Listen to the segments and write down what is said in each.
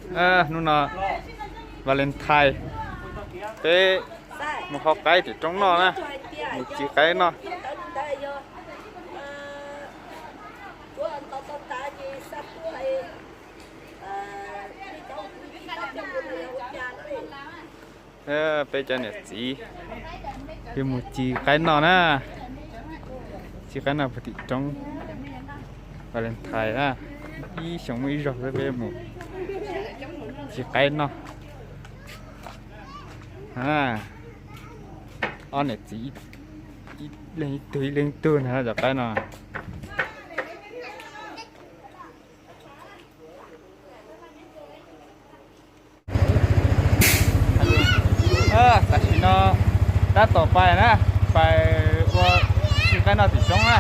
Hnub no Valentine, peb mus hau qaib tim roob noj na, mus ci qaib noj. Peb cov niam txiv peb mus ci qaib noj na, ci qaib noj puag tim roob Valentine na, ib xyoo muaj ib zaug xwb peb mus ci qaib noj. Ob niam txiv ib leeg ib tug ib leeg ib tug na cov qaib no. Tam sim no tab tom pais na, pais ua ci qaib noj tim roob na.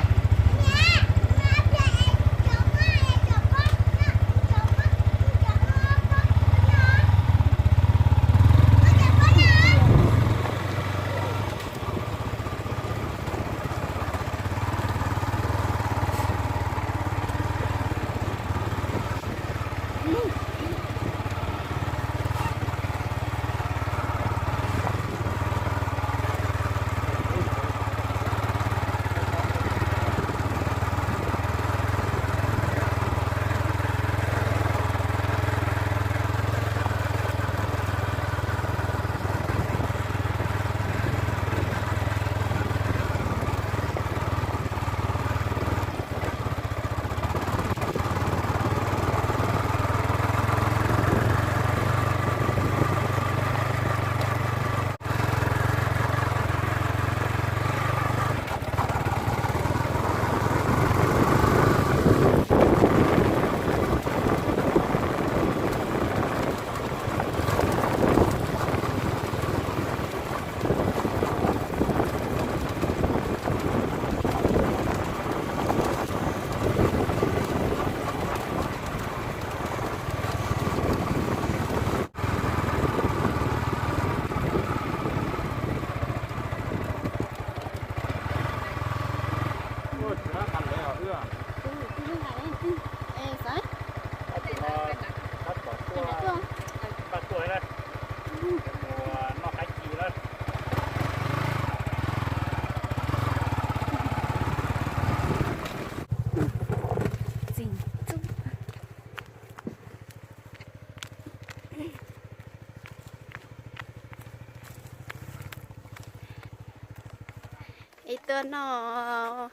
Es tuaj noj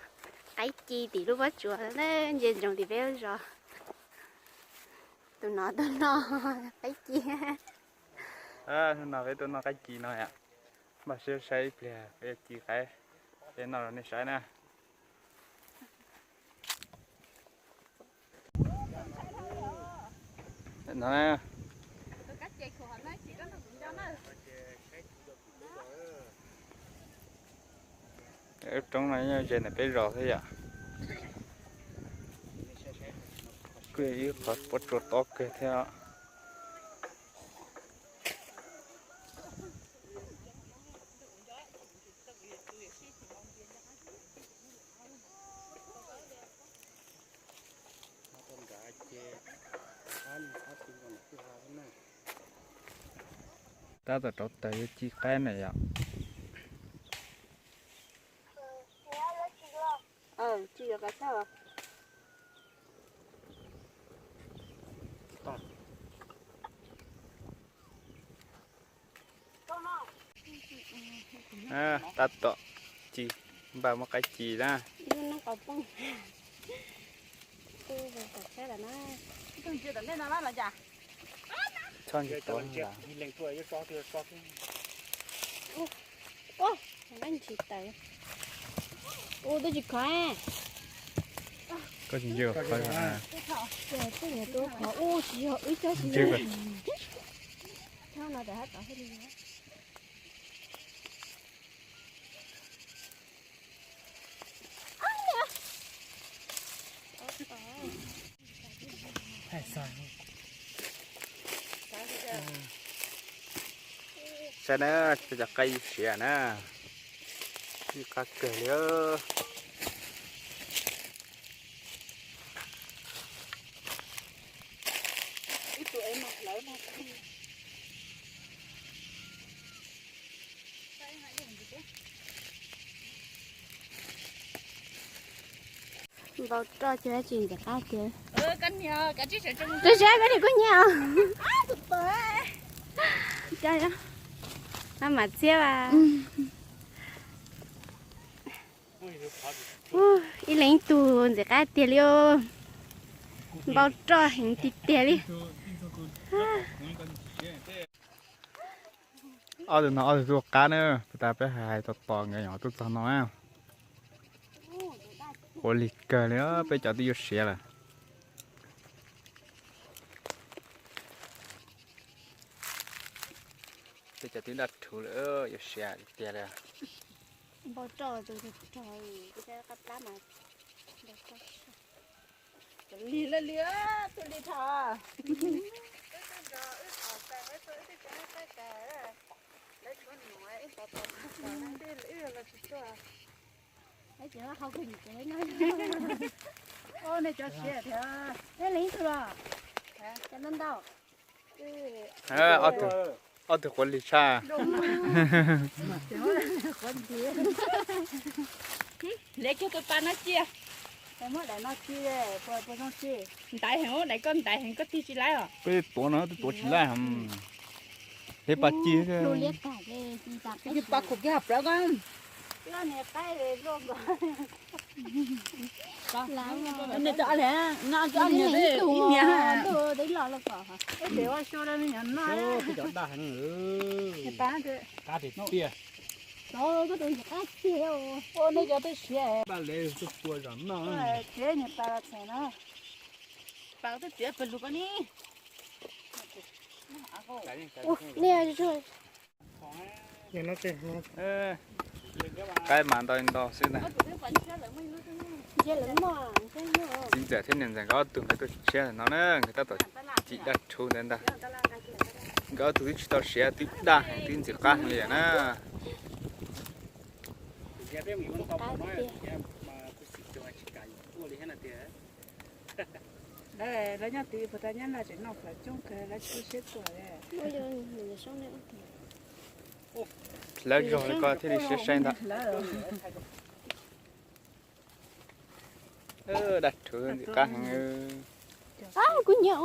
qaib ci tim lub pob tsuas na, ntsia ntsoov tim peb lub zos. Tus no tuaj noj qaib ci. Hnub no peb tuaj noj qaib ci no yom. Npaj siab saib ib pliag peb ci qaib, peb noj rau nej saib na. No, lub roob no nyob ze ntawm peb zos xwb yom. Kuj yog ib qhov pob tsuas tob kawg thiab. Tab tom rauv taws yuav ci qaib na yom. Tab tom ci, npaj muab qaib ci na. Txhob ntsis tau. Ntsis tawm. Ua twb tsis khov. Koj tsis ntsia khov. Twb yog tua khov, ua tsis yog wb cov tsis yog. Thaum no rov hab tod hab li. Saib na, cov qaib siav na, ib qab kawg li. Ib tug es Npau roj ces tsis ntxim qab tiag. Tus saib peb li kuj nyiam. Cas, a, mas txiab as. Ib leeg ib tug ntxim qab tiag li os. Npau roj heev tiag tiag li. Ob tug no ob tug tuaj qab na, puas tas peb hais hais tos tos nkawd nyuam qhuav tuaj txog no na. Quav lig kawg li, peb cov twb yuav siav lawm. Peb cov twb daj rhuv lawm, yuav siav tiag tiag li. Npau roj, lig lawm li, tuaj lig dhau. Wb twb nrog wb qhov tag, wb tuaj wb twb tsis muaj txaj kag, lawv tshuav nuav ib qhov tag, wb los tsis tuaj. Nej cov siav thiab, nej leej twg los? Cov ntau ntau. Ob tug quav lig tshaj. Lawv kiag tus pas no cia. Ntaiv heev, dais koj ntaiv heev, koj tig tsis laib os. Peb tuav no twb tuav tsis laib. Hleb pas ci. Pas khuam kiag hauv plawv koj. Nej cov, no cov ib niag. Cov daj heev. Qab tiag tiag. Nej cov twb siav. Paj lev tuaj tua zom noj. Txiav niag pas los txheem no. Pas twb txiav pawg lug koj ni. Qaib mas ntau ntau xwb ntag. Txiv ntxawm thiab niam ntxawm nkawd ob tug nkawd tuaj tshiab no na, nkawd tab tom cim daj rhuv ntawd ntag. Nkawd ob tug twb tsis tau siav, twb daj heev, twb ntxim qab heev li na. Lawv nyob tid puas tas nyob no tseem noj fawm coob kawg, lawv tsis tu siab tuaj li. Hlawv zog li ko thiaj li siab sai ntag. Daj rhuv ntxim qab heev. Kuv nyiam.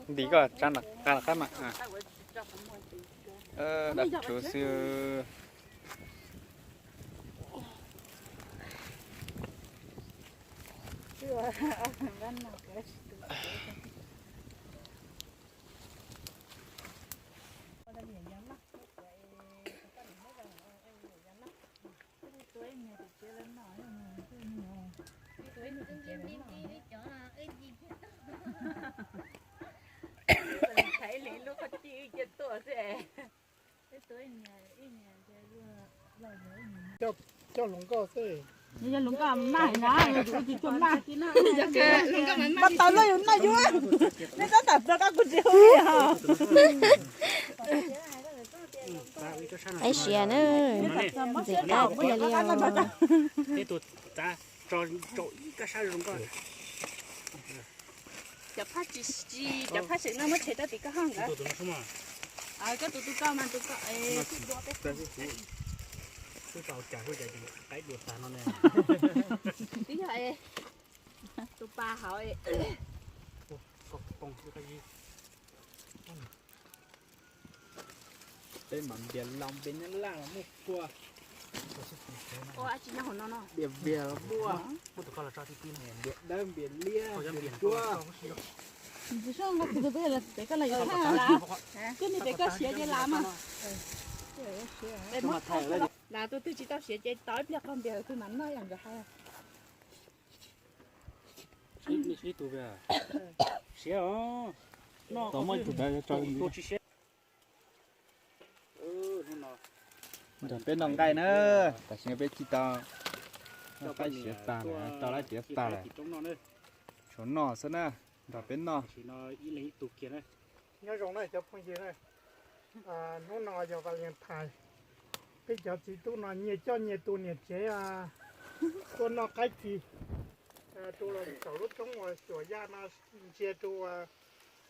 Ntim koj tsab nram qab mas. Daj rhuv xwb. Ib leeg lub qhov ci cia tuaj xwb. Coj hluas nkauj xwb. Yog hluas nkauj maj heev na, yus tus ua tsis tshua maj. Npau taws luaj yus noj yus, nej tab tom rov qab kuv tsis hu li os. Qaib siav na, ntxim qab tiag li os. Cov phab tsis, cov phab seem no muab tshem rau tim koj hauj nkawd. Koj tus tus koj mas tus koj. Twb yog tus pas hauv. Peb mas npias los npias nyab laj los muaj kua. Npias vias los muaj, npias dawb npias liab npias cuab. Koj nim pem koj siav ces lav mas. Lav tus twg tsis tau siav ces tos ib pliag qog npias tus mas noj yam nkawd hais. Siav os. Tos muaj ib tug ntawd tso. Nrog peb noj nqaij na, tam sim no peb tsis tau, qaib siav tag lawm, rau lab tiav tag lawm, tshuav noj xwb na, nrog peb noj. Nyob zoo na cov phooj ywg na, hnub no yog Valentine, peb cov txiv tub no nyias coj nyias tus niam tsev tuaj noj qaib ci. Rau los saum lub roob uas Xuam Yaj no ntsia rau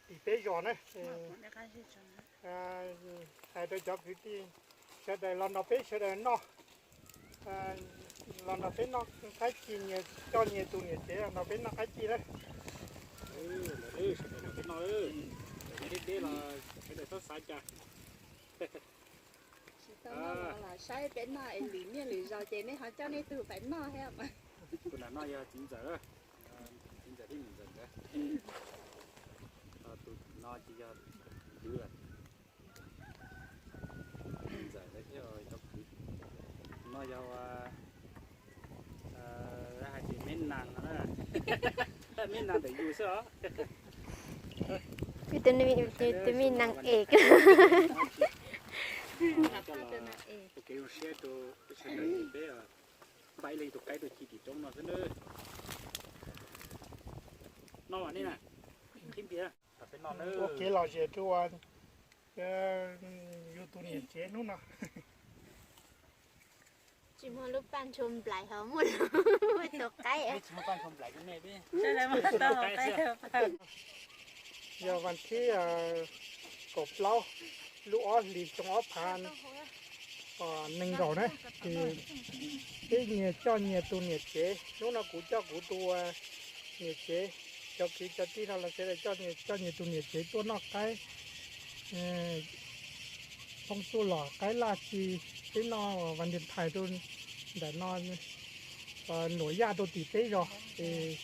tim peb zos na. Hais rau cov kwv tij sawv daws los nrog peb sawv daws noj, los nrog peb noj qaib ci, nyias coj nyias tus niam tsev los nrog peb noj qaib ci na. Sawv daws nrog peb noj, deb deb los sawv daws txhob xav cas. Tsis tau noj los saib peb noj es lwm niaj lwm zaus ces nej ho coj nej tug pais noj thiab. Tus nram no yog txiv ntxawm, txiv ntxawm thiab niam ntxawm nkawd. Tus no ces yog ntxawm, ntxawm nkawd thiab cov kwv. No yog hais tias me nas, me nas ntawm yus xwb os. Tus me nas es. Ua kev zoo siab rau peb sawv daws, peb npaj ib leeg tus qaib tuaj ci tim roob no xwb nawb. No mas nej na, qhib npias. Ua kev lom zem rau yus tus niam tsev hnub no. Tsis muaj lub paj ntshua nplaim ho muaj tus qaib. Yog vas thib kaum plaub lub ob hlis xyoo ob phav nees nkaum na, ces peb nyias coj nyias tus niam tsev. Hnub no kuv coj kuv tus niam tsev, cov kwv cov tij no los sawv daws coj nyias tus niam tsev tuaj noj qaib phooj txuj los qaib laj ci. Peb noj Valentine rau ntawm no, Nuam Yaj rau tim peb zos. Es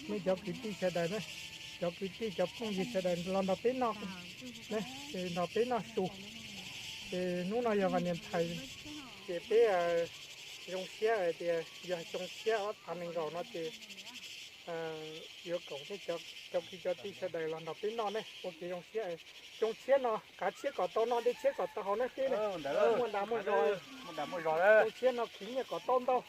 nej cov kwv tij sawv daws na, cov kwv tij cov phooj ywg sawv daws los nrog peb noj, nrog peb noj su. Es hnub no yog Valentine, ces peb zoo siab hais tias yog xyoo tshiab ob phav nees nkaum no ces yuav koom thiab cov kwv cov tij sawv daws los nrog peb noj ne, ua kev zoo siab. Xyoo tshiab no qav tshiab kom tau noj, dej tshiab kom tau haus na teb. Muaj nra muaj zog, xyoo tshiab no khiv nyiaj kom tau ntau.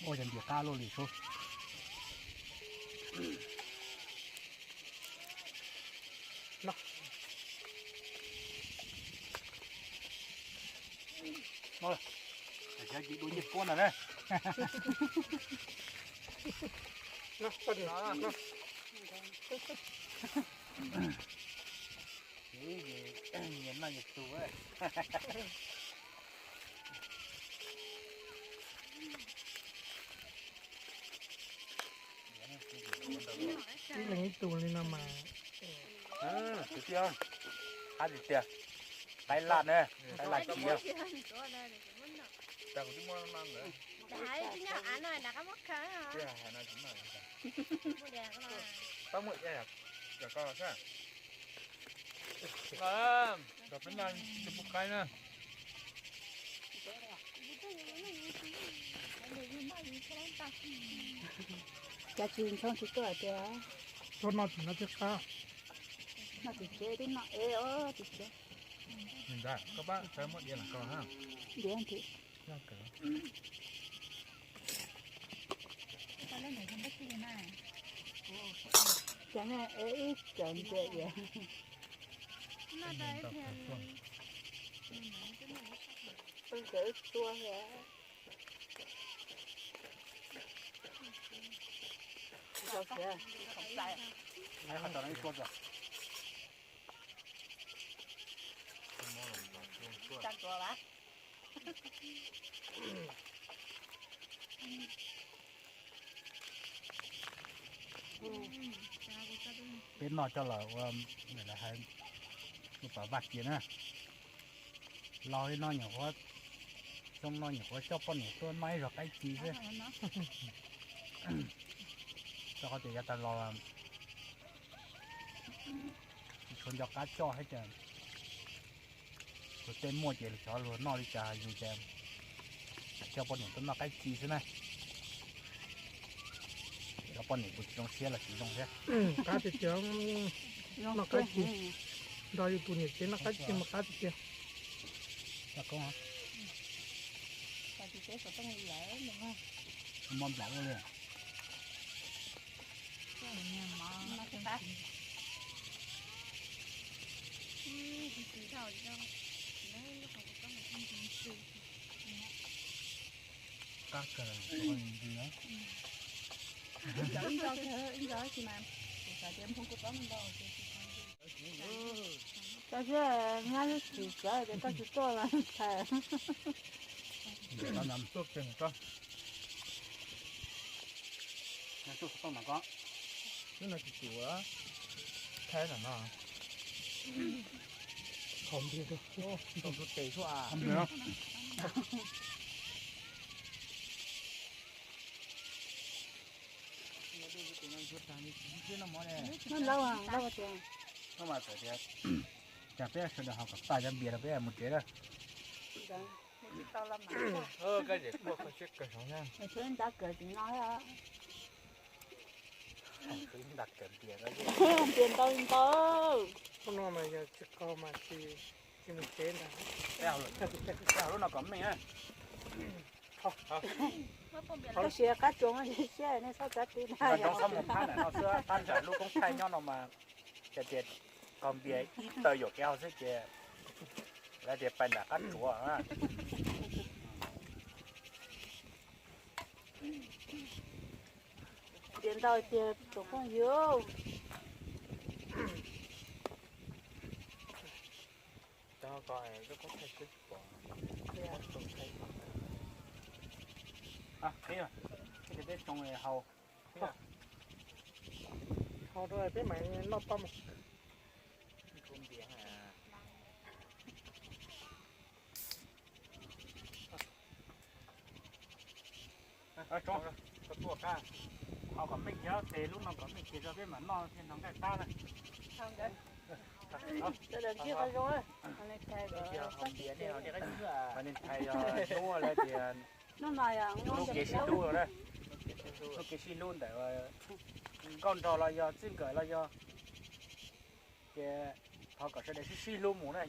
Ua yog ntim qab luaj li sub. Xyov cia dua nyiaj puab ntag na. Nyias noj nyias tug. Ib leeg ib tug li no mas. Kwv tij, qab tiag tiag. Qaib laj na, qaib laj ci. Cov peb noj tus pub qaib na. Cas tsis ntshoo tsis tuaj tias. Tuaj noj tim no thiaj qab. Noj tim tsev twb noj ev os tim tsev. Koj pab sawv muab diav los ko ha. Diav nti. Cas ne ev ib cov ntiav diav. Ib cov ib tsuab thiab. Peb noj coj los ua, lawv hais, ua pam vaj kiag na. Laus li no nyuam qhuav, xyoo no nyuam qhuav coj poj niam tuaj noj ib zaug qaib ci xwb. Rau qhov tias yav tas los tsis tshua nco qab coj thiab ces luag tej muaj ces xyov luag noj li cas yus ces coj poj niam tuaj noj qaib ci xwb na. Cov poj niam kuj tsis zoo siab los tsis zoo thiab. Qab tiag tiag. Noj qab tsi, nrog yus tus niam tsev noj qab tsi mas qab tiag tiag. Koj thiab nyab tsis xav tias koj tsis tuaj los thais. Lub no tsis tsum thaij no no. Qhov ntiag rau tus tes xwb as. Noj lauj, lauj tias. Cas peb sawv daws ho kom tag cov npias rau peb mus tsev na. Koj zem kuaj kho siab kawg saud na. Npias ntau ntau. Hnub no mas yog tsis qaug mas tsis, tsis mus tsev ntag. Lub no kom meej na. Tab sis qab tsuas siab nej txhob txav ti na. Txhob mus phab ntawm no xwb, phab ntawm lub koob thaij nyob no mas cas tias qaug npias ib taw yuam kev hauv xwb ces lawv tias pais nram qab tsuas na. Npias ntau tiag tus phooj ywg. Qhib, peb tsoo haus. Haus rau peb mam noj tau mas. Haus kom meej kiag ces lub no kom meej kiag rau peb mam noj thiaj hnov nqaij qab na. Sawv daws ntsib qhov zoo. Hnub no yog lub kev sib hlub no na, lub kev sib hlub ntawm nkauj nraug los yog txij nkawm los yog, ces thov kom sawv daws sib sib hlub mus na.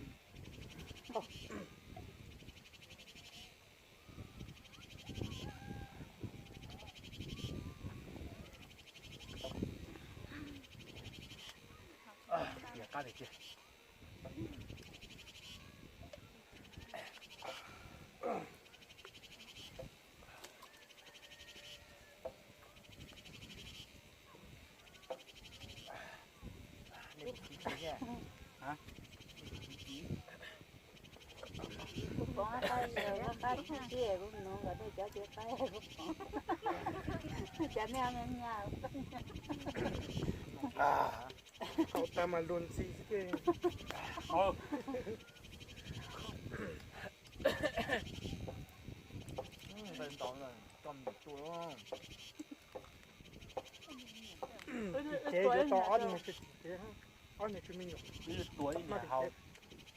Qab tiag tiag. Kuv pom qab, kuv pom qab tib kuv nug nkawd tej cov txiv qaib kuv pom. Cov me me nyuam. Thaum tas mas luag ntxhi xwb. Tsis cev yuav tau ob tug me tsis cev, ob me tsis me nyuam. Tua ib niag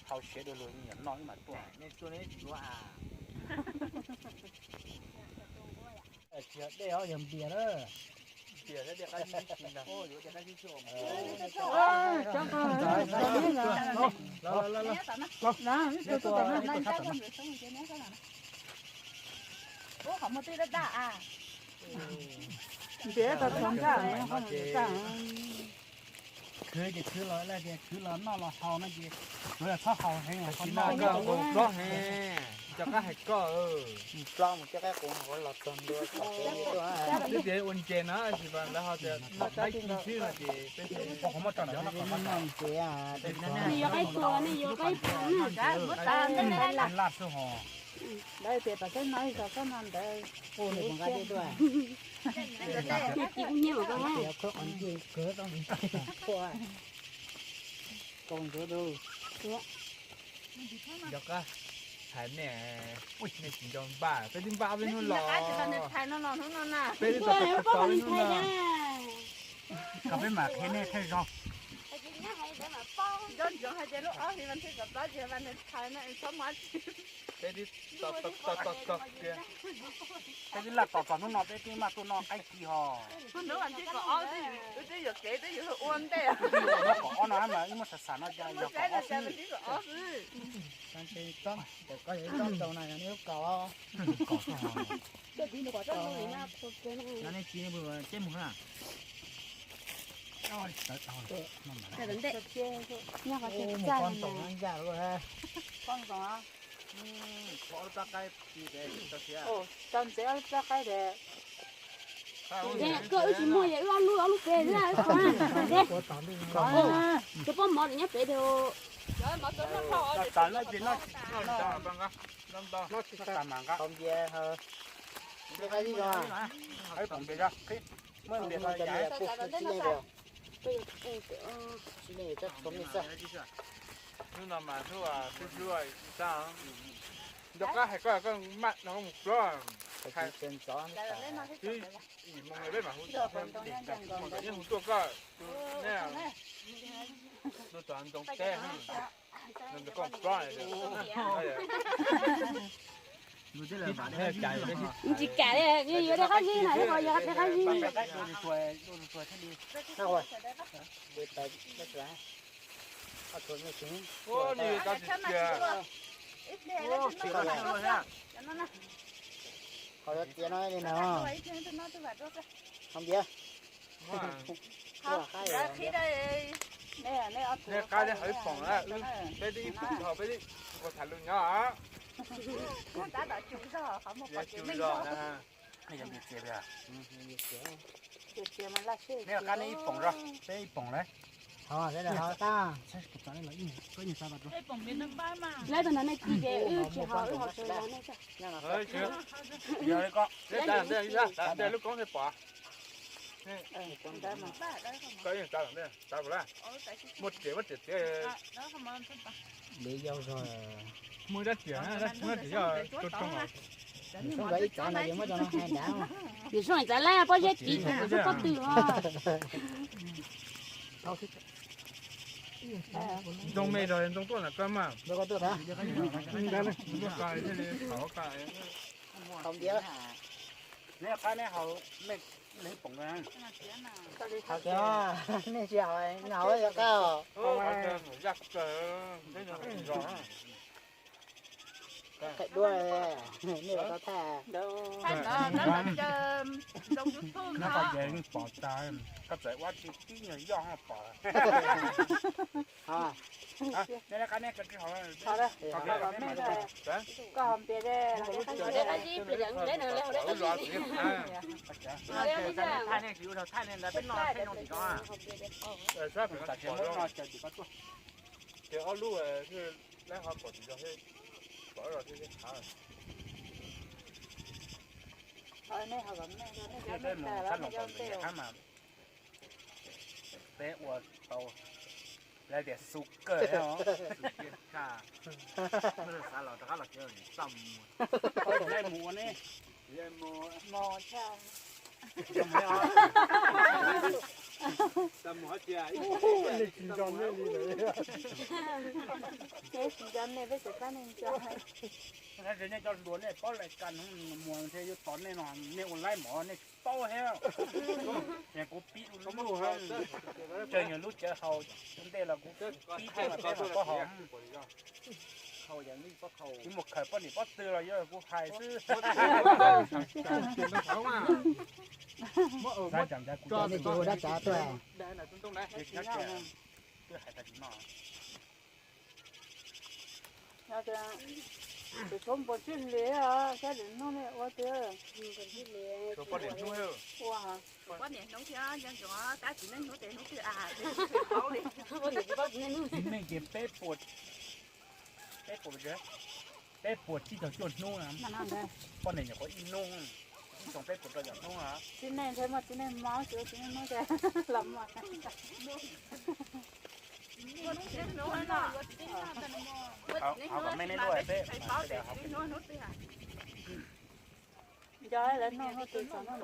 haus siav dua luag me nyuam noj ib mam tuaj. Nej tua nej tsis yuav a. Tsis yog dej os, yog npias na. Npias thiab dej qab zib zib. Npias tau txog nraj. Khwv ces khwv los, tias khwv los noj los haus no ces tsuav yog txhob haus heev. Tab sis no koj ua plob heev, cov qab hais koj. Plob mus coj qab qus los txog ntua. Twb tias ua ntses na, tab sis lawv ho tias noj qaib ci xwb no ces peb qhov muab tso ntawd no kom noj ntses. Nej yuav qaib tuag, nej yuav qaib tuag. Laj xwb ho. Lawv tias tom teb no ib zog txhob noj ntawd. Ua nws nqa dej tuaj. Nws ci kub hnyiab mas koj na. Tias khawb qhov ncauj kawg tau nws. Kaus ntsuav du. Yog qab hais nej, nej tsis nco npaj, peb twb npaj ob peb hnub los. Peb twb tau tau ib hnub no. Kom peb mam qhia nej thawj zaug. Nco ntsoov hais tias lub ob hlis vas thib kaum plaub ces Valentine no es txhob muaj dab tsi. Peb twb tos tos tos tos kiag. Peb twb laj tos txog hnub no peb twb maj tuaj noj qaib ci ho. Hnub vas thib kaum ob twb yuav kev twb yuav ua ntej. Kaum ob no mas wb muab xav xav no yog kaum ob xwb. Txhob ntse, txhob ntse, koj yog ib tsob ntoo no yog nej lub kaus. No nej ci nej ceb mus na. Mus poob ntoo na ncaj lawm. Poob ntoo. Tau ntxeev ob lub rab qaib tias. Koj wb tsis muaj, yog wb ob lub, ob lub pem xwb. Tus poj mov nyob pem tiag. Hnub no mas hnub twb hlub ib sab. Nco qab hais koj, koj maj no koj mus plob. Twb yim moo peb mam hu, kom yeej hu tuaj koj. Tuaj tom ntoo teb, ntoo koj plob. Tsis kam li, yuav dej qab zib na, yuav dej qab zib. Qhov tias no li no, Hmoob Npiav. Nej qab li hauv ib poom na, peb twb ib poom dhau, peb twb ua tham lus nyob. Cug zog na. Nej qab nej ib poom zog, peb ib poom lawm. Lawv tus ntawd nej ci ces wb tsis haus, wb haus tsis haus. Yog li koj, lub koob thiaj pom. Koj yeej tsav los ntej, tsav kuv lawm. Muaj riam, muaj riam tiav. Li yau zog. Muaj dab riam, muaj riam yog rau rau. Yus soj ib tsav no yus muab cov no hais nrad. Yus soj ib tsav lawm, pob zeb kiv thaum yus soj pob tw os. Ntoo me zog ntoo tuaj ntawm koj mas. Ntoo tuaj ntawd. Ntoo tuaj koj thiaj li haus koj. Neb qab neb haus, neb poom na. Haus kiag, nej tsis haus, nws haus yog koj. Yaj kawg, neb no zog. Qhaim duab, nej los tau thaij. Neb qhov ces pom tas, koj txawm ua tsis tib nyuag yoj ho pom. Neb qab neb koj tsis haus. Koj haus npias, thaij nej tsis ua thaij nej ntawd peb noj thaij zoo tim no. Ces ob lub, lawv ho pom tsis zog, pom zog thiab thiab. Peb mus sab Loos Kaus Ntxeev mas peb ua tau, lawv tias xu kawg thiab os. Xav los rov qab los tsev, txaj muag. Mus ua ne. Tsis nco nej li lawm. Tsis nco nej, peb tsis pab nej nco. Nej cov hluas nej paub lais kas mus ntshe yuav tos nej no, nej ua laib mov nej tsis paub thiab. Kuv pib lub, tsawg nyuag lub cawv haus ntej los kuv pib tej los peb mam paub haus. Kuv mus khaws poj niam pob tw los yog kuv hais xwb. Twb hais tag tim no. Tus tshuav npua sib hlis os, saib lwm hnub nej ua twg. Poj niam hnub thiab, tab sis nej hnub tes hnub twg a, paub li. Txiv neej ces peb puas, peb puas, peb puas tsib caug cuaj hnub na. Poj niam nyuam qhuav ib hnub, ib xyoo peb puas rau caum hnub na. Txiv neej ntshe muaj txiv neej mob, tsis ua txiv neej hnub ces los muaj. Hauv kom me nej luaj peb. Nco lawv noj hnub twg txog hnub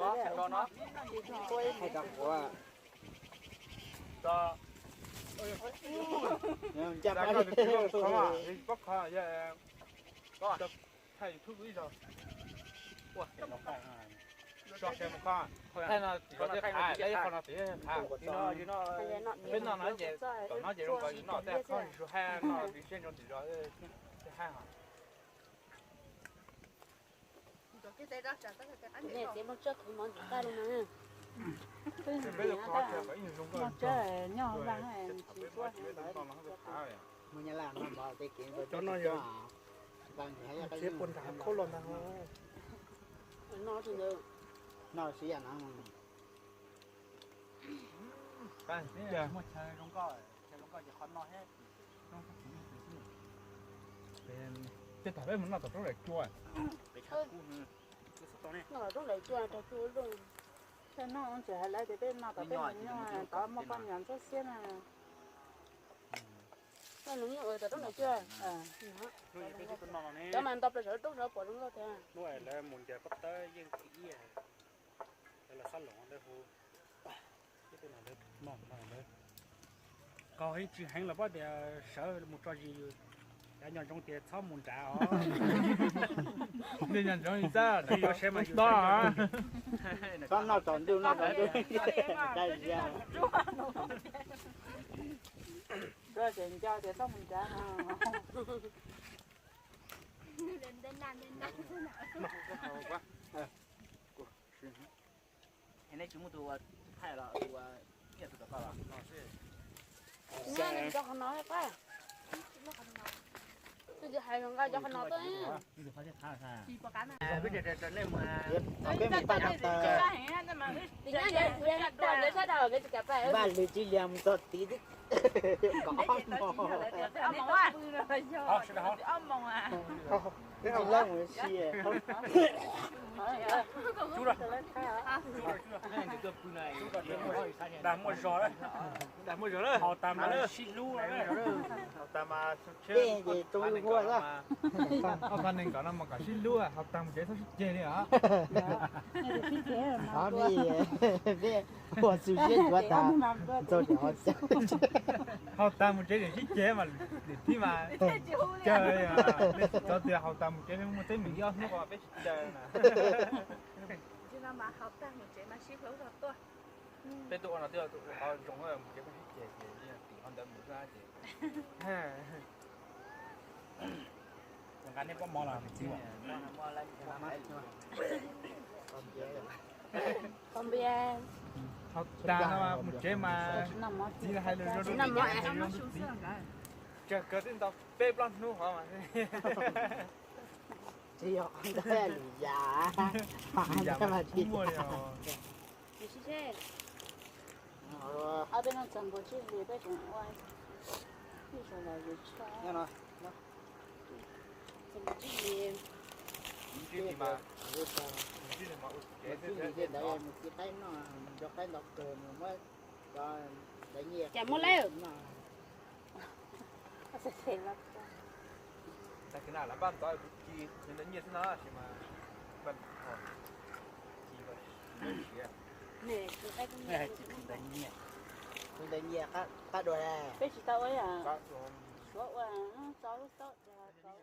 ntawd. Ncaj pab, pab khov, yog thaij YouTube ib zaug. Thaij no tim zos thiaj qhav, ib qho no tim zos thiaj qhav. Peb noj no ces, tom no ces zoo nkaus yus noj tej qho zuj zus hab no, tim zej zoo tim zos thiaj hab os. Peb lub qhov tias kom ib nyuag zoo nkauj, peb muab tsis peb tau noj no hab peb qhav. Cov no yog tsev puas nram qhaub los ntag. Noj siv yam no. Muaj chaw zoo nkauj, chaw zoo nkauj ces qhov no thiab. Tej tag peb mus noj tom roob Daim Cua. Noj tom roob Daim Cua rau cua zoo. Peb noj ntses hais lawv tias peb noj tom peb mus noj tod muaj poj niam ntxhab xiab na. Peb noj tom roob Daim Cua. Cov mas nto plaws saum roob saud pom zoo nkauj tiag. Lawv mus ncaws pob tawb yeej thib ib, lawv los xab loos lawv hu. Kaus heev tsw heev los pab tias sawv mus tso zis yus, yav nyob zoo tias txhob mus nrad os. Nyob zoo xab, txhob noj tsaus ntuj, noj tsaus ntuj. Tseem nco tias txhob mus nrad. Nej tsis muaj tus ua thaij los tus ua nyiaj tus rau koj los? Nyob nco qhov no, twb tsis hais nqa cov qhov no tuaj. Vaj lwm tsis liam mus txog tid. Kom ob moos. Tsis lawv mus si. Dag muaj zog, dag muaj zog, haus tas mas sib hlub. Tej ces rau lub huab xwb. Ob pab neeg kom no mas kom sib hlub, haus tas mus tsev txhob sib ceg li os. Peb ua xu siab yuav tas, txog tseem haus tas. Haus tas mus tsev tseem sib ceg mas, nim thib mas caw li. Txog tias haus tas mus tsev peb muaj teeb meem ib ob hnub ko peb sib caw na. Peb tuaj ua no twb ua qhov zoo, mus tsev peb sib ceg ces tim qhov ntawd mus xwb ces. Nqa nej pob mov los txiv. Haus tas no mus tsev mas txiv hais lus zoo, tsawg kawg twb nto peb plaub hnub hov mas. Tsis yog lwm yam, lwm yam mas tsis muaj li os. Peb no txog nkaus tsib hlis peb tseem ua ib zaug los yus tshaj. Txog nkaus tsib hlis, tsib hlis ntawd mus txiv qaib noj, nrog qaib nto kawg mus muab cov ntawd nyiaj. Cas muab lawm. Tag kis na lawv npaj ntxov kuv ci khwv ntawv nyiaj xwb no sis mas npaj ntxov ci siav. Ci khwv ntawv nyiaj, khwv ntawv nyiaj qab dua. Peb tsis tau ua, suav ua txo lub taub dag txo.